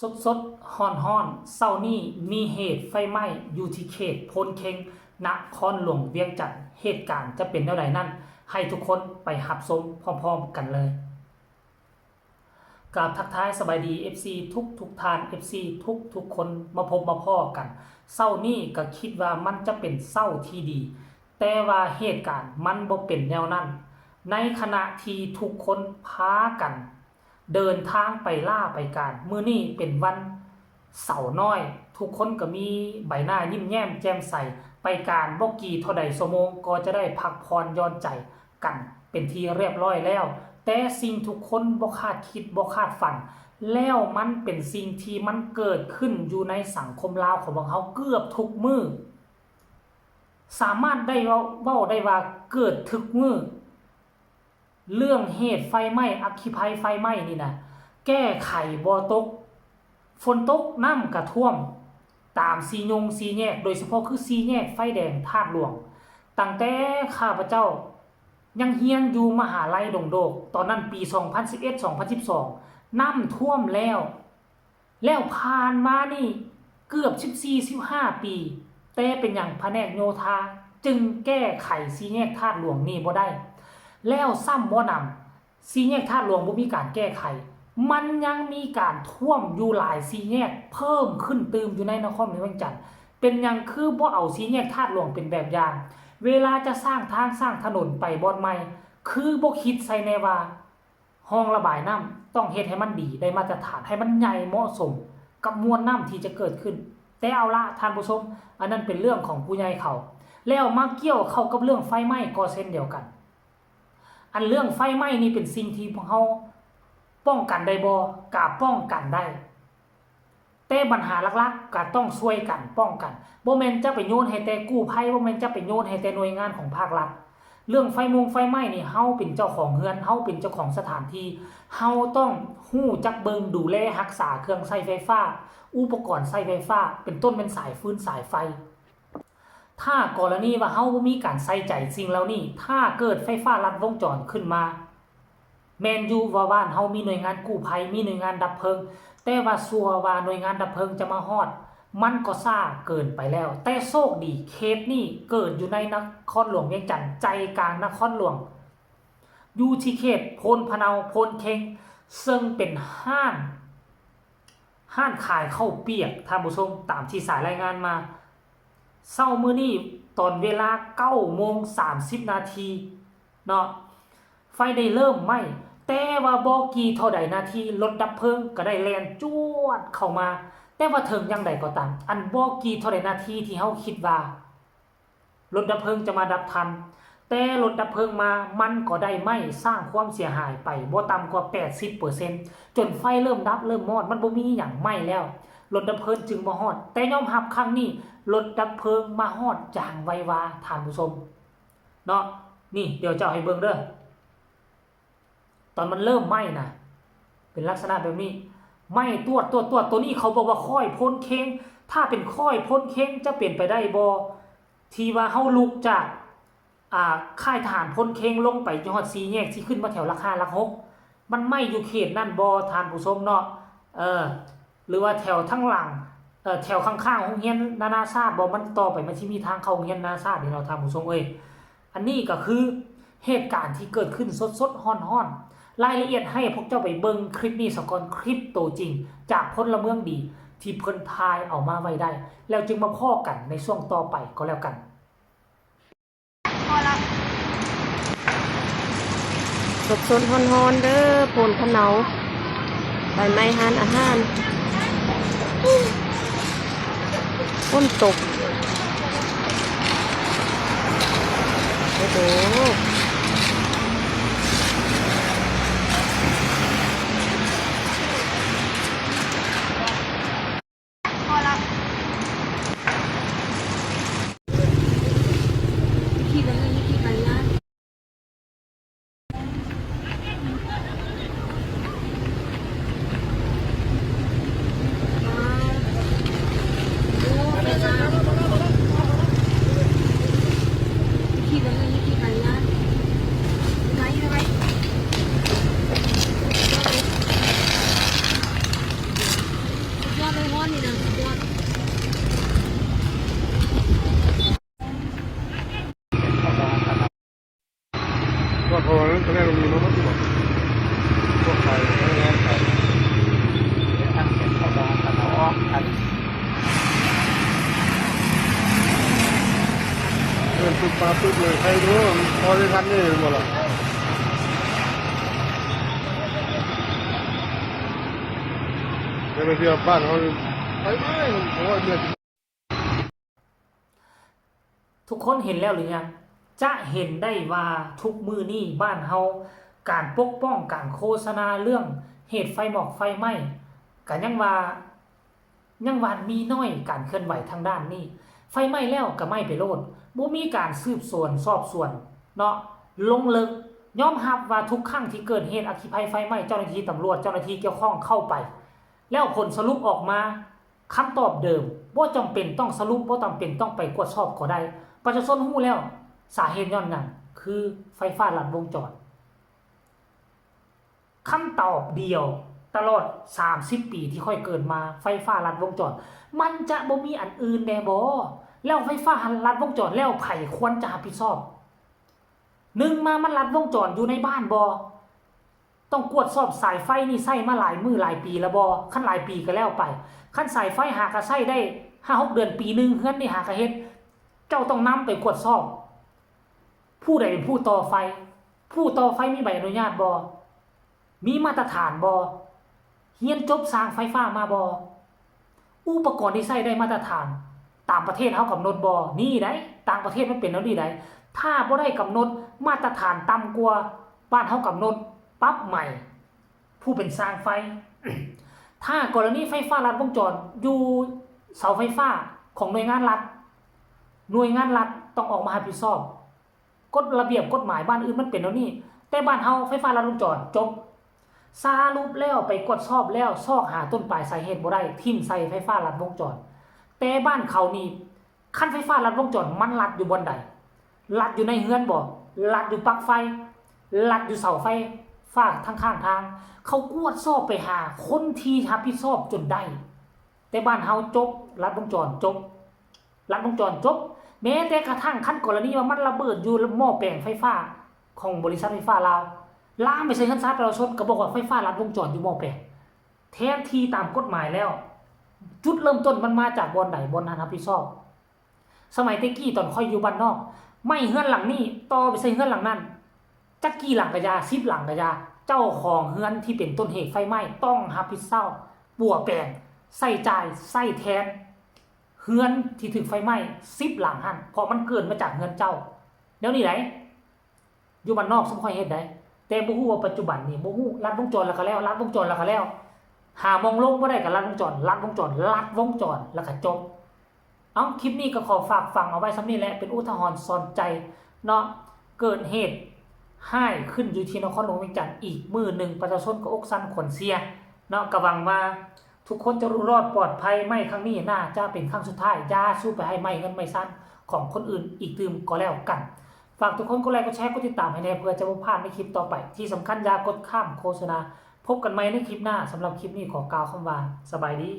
ສົດໆ ຮ້ອນໆ ເຊົ້ານີ້ມີເຫດໄຟໄໝ້ຢູ່ທີ່ເຂດໂພນເຄັງ ນະຄອນຫຼວງວຽງຈັນ. ເຫດການຈະເປັນແນວໃດນັ້ນ ໃຫ້ທຸກຄົນໄປຮັບຊົມພ້ອມໆກັນເລີຍ. ກາບທັກທາຍສະບາຍດີ ເອັຟຊີ ທຸກໆທ່ານ ເອັຟຊີ ທຸກໆຄົນ ມາພົບມາພໍ້ກັນເຊົ້ານີ້ ກໍຄິດວ່າມັນຈະເປັນເຊົ້າທີ່ດີ, ແຕ່ວ່າເຫດການມັນບໍ່ເປັນແນວນັ້ນ. ໃນຂະນະທີ່ທຸກຄົນພາກັນເດີນທາງໄປລາໄປການ, ມື້ນີ້ເປັນວັນເສົານ້ອຍ, ທຸກຄົນກໍມີໃບໜ້າຍິ້ມແຍ້ມແຈ່ມໃສ, ໄປການບໍ່ກີ່ເທົ່າໃດຊົ່ວໂມງ ກໍຈະໄດ້ພັກຜ່ອນຢ່ອນໃຈ ກັນເປັນທີ່ຮຽບຮ້ອຍແລ້ວ. ແຕ່ສິ່ງທຸກຄົນບໍ່ຄາດຄິດບໍ່ຄາດຝັນ, ແລ້ວມັນເປັນສິ່ງທີ່ມັນເກີດຂຶ້ນຢູ່ໃນສັງຄົມລາວຂອງພວກເຮົາເກືອບທຸກມື້, ສາມາດໄດ້ເວົ້າ ເວົ້າໄດ້ວ່າເກີດທຸກມື້. ເລື່ອງເຫດໄຟໄໝ້ ອັກຄີໄພໄຟໄໝ້ນີ້ນະ ແກ້ໄຂບໍ່ຕົກ. ຝົນຕົກ ນ້ຳກະຖ້ວມຕາມສີ່ຍົງສີ່ແຍກ, ໂດຍສະເພາະຄືສີ່ແຍກໄຟແດງທາດຫຼວງ. ຕັ້ງແຕ່ຂ້າພະເຈົ້າຍັງຮຽນຢູ່ມະຫາໄລດົງໂດກ, ຕອນນັ້ນປີສອງພັນສິບເອັດ ສອງພັນສິບສອງ ນ້ຳຖ້ວມແລ້ວ. ແລ້ວຜ່ານມານີ້ເກືອບສິບສີ່ ສິບຫ້າປີ, ແຕ່ເປັນຫຍັງພະແນກໂຍທາຈຶ່ງແກ້ໄຂສີ່ແຍກທາດຫຼວງນີ້ບໍ່ໄດ້? ແລ້ວຊ້ຳບໍ່ໜຳ, ສີ່ແຍກທາດຫຼວງບໍ່ມີການແກ້ໄຂ, ມັນຍັງມີການຖ້ວມຢູ່ຫຼາຍສີ່ແຍກເພີ່ມຂຶ້ນຕື່ມຢູ່ໃນນະຄອນຫຼວງວຽງຈັນ. ເປັນຫຍັງຄືບໍ່ເອົາສີ່ແຍກທາດຫຼວງເປັນແບບຢ່າງ? ເວລາຈະສ້າງທາງສ້າງຖະໜົນໄປບ່ອນໃໝ່ ຄືບໍ່ຄິດໃສ່ແດ່ວ່າ ຮ່ອງລະບາຍນ້ຳຕ້ອງເຮັດໃຫ້ມັນດີ ໄດ້ມາດຕະຖານ, ໃຫ້ມັນໃຫຍ່ເໝາະສົມກັບມວນນ້ຳທີ່ຈະເກີດຂຶ້ນ. ແຕ່ເອົາລະທ່ານຜູ້ຊົມ, ອັນນັ້ນເປັນເລື່ອງຂອງຜູ້ໃຫຍ່ເຂົາ. ແລ້ວມາກ່ຽວເຂົ້າກັບເລື່ອງໄຟໄໝ້ກໍເຊັ່ນດຽວກັນ. ອັນເລື່ອງໄຟໄໝ້ນີ້ເປັນສິ່ງທີ່ພວກເຮົາປ້ອງກັນໄດ້ບໍ່? ກະປ້ອງກັນໄດ້. ແຕ່ບັນຫາຫຼັກໆ ກໍຕ້ອງຊ່ວຍກັນປ້ອງກັນ, ບໍ່ແມ່ນຈະໄປໂຍນໃຫ້ແຕ່ກູ້ໄພ, ບໍ່ແມ່ນຈະໄປໂຍນໃຫ້ແຕ່ໜ່ວຍງານຂອງພາກລັດ. ເລື່ອງໄຟມົງໄຟໄໝ້ນີ້ ເຮົາເປັນເຈົ້າຂອງເຮືອນ, ເຮົາເປັນເຈົ້າຂອງສະຖານທີ່, ເຮົາຕ້ອງຮູ້ຈັກເບິ່ງດູແລຮັກສາເຄື່ອງໃຊ້ໄຟຟ້າ, ອຸປະກອນໃຊ້ໄຟຟ້າ, ເປັນຕົ້ນແມ່ນສາຍຟືນສາຍໄຟ. ຖ້າກໍລະນີວ່າເຮົາບໍ່ມີການໃສ່ໃຈສິ່ງເຫຼົ່ານີ້, ຖ້າເກີດໄຟຟ້າລັດວົງຈອນຂຶ້ນມາ, ແມ່ນຢູ່ວ່າບ້ານເຮົາມີໜ່ວຍງານກູ້ໄພ, ມີໜ່ວຍງານດັບເພີງ, ແຕ່ວ່າຊົ່ວວ່າໜ່ວຍງານດັບເພີງຈະມາຮອດ, ມັນກໍຊ້າເກີນໄປແລ້ວ. ແຕ່ໂຊກດີ, ເຂດນີ້ເກີດຢູ່ໃນນະຄອນຫຼວງວຽງຈັນ, ໃຈກາງນະຄອນຫຼວງ, ຢູ່ທີ່ເຂດໂພນພະເນົາ, ໂພນເຄັງ, ເຊິ່ງເປັນຮ້ານ ຮ້ານຂາຍເຂົ້າປຽກ, ທ່ານຜູ້ຊົມ, ຕາມທີ່ສາຍລາຍງານມາ. ເຊົ້າມື້ນີ້ຕອນເວລາເກົ້າໂມງສາມສິບນາທີເນາະ, ໄຟໄດ້ເລີ່ມໄໝ້, ແຕ່ວ່າບໍ່ກີ່ເທົ່າໃດນາທີ ລົດດັບເພີງກໍໄດ້ແລ່ນຈວດເຂົ້າມາ. ແຕ່ວ່າເຖິງຢ່າງໃດກໍຕາມ, ອັນບໍ່ກີ່ເທົ່າໃດນາທີທີ່ເຮົາຄິດວ່າ ລົດດັບເພີງຈະມາດັບທັນ, ແຕ່ລົດດັບເພີງມາ ມັນກໍໄດ້ໄໝ້ສ້າງຄວາມເສຍຫາຍໄປບໍ່ຕ່ຳກວ່າແປດສິບເປີເຊັນ, ຈົນໄຟເລີ່ມດັບເລີ່ມມອດ, ມັນບໍ່ມີຫຍັງໄໝ້ແລ້ວ, ລົດດັບເພີງຈຶ່ງມາຮອດ. ແຕ່ຍອມຮັບຄັ້ງນີ້ ລົດດັບເພີງມາຮອດຢ່າງໄວວາ, ທ່ານຜູ້ຊົມເນາະ. ນີ້ ດຽວເຈົ້າໃຫ້ເບິ່ງເດີ. ຕອນມັນເລີ່ມໄໝ້ນະ ເປັນລັກສະນະແບບນີ້, ໄໝ້ຕວດໆໆ. ໂຕນີ້ເຂົາບອກວ່າຄ້ອຍໂພນເຄັງ. ຖ້າເປັນຄ້ອຍໂພນເຄັງ ຈະເປັນໄປໄດ້ບໍ່ ທີ່ວ່າເຮົາລຸກຈາກ ອ່າ ຄ້າຍທະຫານໂພນເຄັງລົງໄປຮອດສີ່ແຍກ ຊິຂຶ້ນມາແຖວຫຼັກຫ້າ ຫຼັກຫົກ ມັນໄໝ້ຢູ່ເຂດນັ້ນບໍ່ ທ່ານຜູ້ຊົມເນາະ? ເອີ ຫຼືວ່າແຖວທາງຫຼັງ ເອີ ແຖວຂ້າງໆໂຮງຮຽນນານາຊາດບໍ່? ມັນຕໍ່ໄປມັນຊິມີທາງເຂົ້າໂຮງຮຽນນານາຊາດນີ້ເນາະ ທ່ານຜູ້ຊົມເອີຍ. ອັນນີ້ກໍຄືເຫດການທີ່ເກີດຂຶ້ນສົດໆຮ້ອນໆ. ລາຍລະອຽດໃຫ້ພວກເຈົ້າໄປເບິ່ງຄລິບນີ້ສາກ່ອນ, ຄລິບໂຕຈິງຈາກພົນລະເມືອງດີທີ່ເພິ່ນຖ່າຍເອົາມາໄວ້ໄດ້, ແລ້ວຈຶ່ງມາພໍ້ກັນໃນຊ່ວງຕໍ່ໄປກໍແລ້ວກັນ. ສົດໆຮ້ອນໆເດີ ໂພນພະເນົາ ໄຟໄໝ້ຮ້ານອາຫານ ຝົນຕົກ ໂອ້ໂຫ. ທີ່ມັນມີທີ່ໄປງານ ກວດເຂົານັ້ນ ເຂົາເຈົ້າມີມາໝົດຢູ່ບໍ່? ພວກໄປ ເອີ ແມ່ນໄປ ອັນເປັນເຂົາເຈົ້າ ອັນເອົາອອກ ອັນ ເອີ້ນປຶບປາບປຶບເລີຍ ໃຜຮູ້ ພໍໄດ້ທັນນີ້ແມ່ນບໍ່ລະ? ແຕ່ລະເທື່ອບ້ານເຮົາໄຟໄໝ້ ໂອ້ຍ ເດືອດ ທຸກຄົນເຫັນແລ້ວຫຼືຍັງ? ຈະເຫັນໄດ້ວ່າທຸກມື້ນີ້ບ້ານເຮົາ ການປົກປ້ອງ ການໂຄສະນາເລື່ອງເຫດໄຟໝອກໄຟໄໝ້ ກະຍັງວ່າ ຍັງວ່າມີໜ້ອຍການເຄື່ອນໄຫວທາງດ້ານນີ້. ໄຟໄໝ້ແລ້ວກະໄໝ້ໄປໂລດ, ບໍ່ມີການສືບສວນສອບສວນເນາະ ລົງເລິກ. ຍອມຮັບວ່າທຸກຄັ້ງທີ່ເກີດເຫດອັກຄີໄພໄຟໄໝ້ ເຈົ້າໜ້າທີ່ຕຳຫຼວດ ເຈົ້າໜ້າທີ່ກ່ຽວຂ້ອງເຂົ້າໄປ ແລ້ວຜົນສະຫຼຸບອອກມາ ຄຳຕອບເດີມ ບໍ່ຈຳເປັນຕ້ອງສະຫຼຸບ ບໍ່ຈຳເປັນຕ້ອງໄປກວດສອບກໍໄດ້. ປະຊາຊົນຮູ້ແລ້ວ ສາເຫດຍ້ອນຫຍັງ? ຄືໄຟຟ້າລັດວົງຈອນ. ຄຳຕອບດຽວຕະຫຼອດສາມສິບປີທີ່ຂ້ອຍເກີດມາ ໄຟຟ້າລັດວົງຈອນ. ມັນຈະບໍ່ມີອັນອື່ນແດ່ບໍ? ແລ້ວໄຟຟ້າລັດວົງຈອນແລ້ວ ໃຜຄວນຈະຮັບຜິດຊອບ? ໜຶ່ງມາ ມັນລັດວົງຈອນຢູ່ໃນບ້ານບໍ? ຕ້ອງກວດສອບສາຍໄຟນີ້ໃຊ້ມາຫຼາຍມື້ຫຼາຍປີແລ້ວບໍ່? ຄັນຫຼາຍປີກໍແລ້ວໄປ, ຄັນສາຍໄຟຫາກະໃຊ້ໄດ້ຫ້າຫົກເດືອນ ປີໜຶ່ງ ເຮືອນນີ້ຫາກະເຮັດ, ເຈົ້າຕ້ອງນຳໄປກວດສອບ. ຜູ້ໃດເປັນຜູ້ຕໍ່ໄຟ? ຜູ້ຕໍ່ໄຟມີໃບອະນຸຍາດບໍ່? ມີມາດຕະຖານບໍ່? ຮຽນຈົບຊ່າງໄຟຟ້າມາບໍ່? ອຸປະກອນທີ່ໃຊ້ໄດ້ມາດຕະຖານຕາມປະເທດເຮົາກຳນົດບໍ່? ນີ້ໃດ໋ ຕ່າງປະເທດມັນເປັນແນວນີ້ໃດ໋. ຖ້າບໍ່ໄດ້ກຳນົດມາດຕະຖານຕ່ຳກວ່າບ້ານເຮົາກຳນົດ, ປັບໃໝ ຜູ້ເປັນຊ່າງໄຟ. ຖ້າກໍລະນີໄຟຟ້າລັດວົງຈອນຢູ່ເສົາໄຟຟ້າຂອງໜ່ວຍງານລັດ, ໜ່ວຍງານລັດຕ້ອງອອກມາຮັບຜິດຊອບ. ກົດລະບຽບກົດໝາຍບ້ານອື່ນມັນເປັນແນວນີ້, ແຕ່ບ້ານເຮົາໄຟຟ້າລັດວົງຈອນ ຈົບ. ສະຫຼຸບແລ້ວໄປກວດສອບແລ້ວ ຊອກຫາຕົ້ນປາຍສາເຫດບໍ່ໄດ້, ຖິ້ມໃສ່ໄຟຟ້າລັດວົງຈອນ. ແຕ່ບ້ານເຂົານີ້ ຄັນໄຟຟ້າລັດວົງຈອນ ມັນລັດຢູ່ບ່ອນໃດ? ລັດຢູ່ໃນເຮືອນບໍ່? ລັດຢູ່ປັກໄຟ? ລັດຢູ່ເສົາໄຟຟ້າທາງຂ້າງທາງ? ເຂົາກວດສອບໄປຫາຄົນທີ່ຮັບຜິດຊອບຈົນໄດ້. ແຕ່ບ້ານເຮົາຈົບ, ລັດວົງຈອນຈົບ, ລັດວົງຈອນຈົບ. ແມ້ແຕ່ກະທັ້ງຄັນກໍລະນີວ່າມັນລະເບີດຢູ່ໝໍ້ແປງໄຟຟ້າຂອງບໍລິສັດໄຟຟ້າລາວ, ລາມໄປໃສ່ເຮືອນຊານປະຊາຊົນ ກໍບອກວ່າໄຟຟ້າລັດວົງຈອນຢູ່ໝໍ້ແປງ. ແທນທີ່ຕາມກົດໝາຍແລ້ວ ຈຸດເລີ່ມຕົ້ນມັນມາຈາກບ່ອນໃດ? ບ່ອນນັ້ນຮັບຜິດຊອບ. ສະໄໝແຕ່ກີ້ຕອນຂ້ອຍຢູ່ບ້ານນອກ ໄໝ້ເຮືອນຫຼັງນີ້ຕໍ່ໄປໃສ່ເຮືອນຫຼັງນັ້ນ ຈັກກີ່ຫຼັງກະຢ່າ ສິບຫຼັງກະຢ່າ ເຈົ້າຂອງເຮືອນທີ່ເປັນຕົ້ນເຫດໄຟໄໝ້ຕ້ອງຮັບຜິດຊອບ ປົວແປງ ໃຊ້ຈ່າຍ ໃຊ້ແທນເຮືອນທີ່ຖືກໄຟໄໝ້ສິບຫຼັງຫັ້ນ ເພາະມັນເກີດມາຈາກເຮືອນເຈົ້າ. ແນວນີ້ໃດ ຢູ່ບ້ານນອກຊຸມຂ້ອຍເຮັດໄດ໋ ແຕ່ບໍ່ຮູ້ວ່າປັດຈຸບັນນີ້ ບໍ່ຮູ້ ລັດວົງຈອນແລ້ວກະແລ້ວ ລັດວົງຈອນແລ້ວກະແລ້ວ ຫາມອງລົງບໍ່ໄດ້ກະລັດວົງຈອນ ລັດວົງຈອນ ລັດວົງຈອນ ແລ້ວກະຈົບ. ເອົ້າ ຄລິບນີ້ກໍຂໍຝາກຝັງເອົາໄວ້ສ່ຳນີ້ແຫຼະ ເປັນອຸທາຫອນສອນໃຈເນາະ. ເກີດເຫດຮ້າຍຂຶ້ນຢູ່ທີ່ນະຄອນຫຼວງວຽງຈັນອີກມື້ໜຶ່ງ ປະຊາຊົນກໍອົກສັ່ນຂວັນເສຍເນາະ. ກະຫວັງວ່າ ທຸກຄົນຈະຮູ້ລອດປອດໄພ. ໄໝ້ຄັ້ງນີ້ໜ້າຈະເປັນຄັ້ງສຸດທ້າຍ. ຢ່າສູ່ໄປໃຫ້ໄໝ້ເຮືອນໄໝ້ຊານຂອງຄົນອື່ນອີກຕື່ມກໍແລ້ວກັນ. ຝາກທຸກຄົນກົດໄລ ກົດແຊ ກົດຕິດຕາມໃຫ້ແດ່ ເພື່ອຈະບໍ່ພາດໃນຄລິບຕໍ່ໄປ. ທີ່ສຳຄັນ ຢ່າກົດຂ້າມໂຄສະນາ. ພົບກັນໃໝ່ໃນຄລິບໜ້າ. ສຳລັບຄລິບນີ້ຂໍກ່າວຄຳວ່າ ສະບາຍດີ.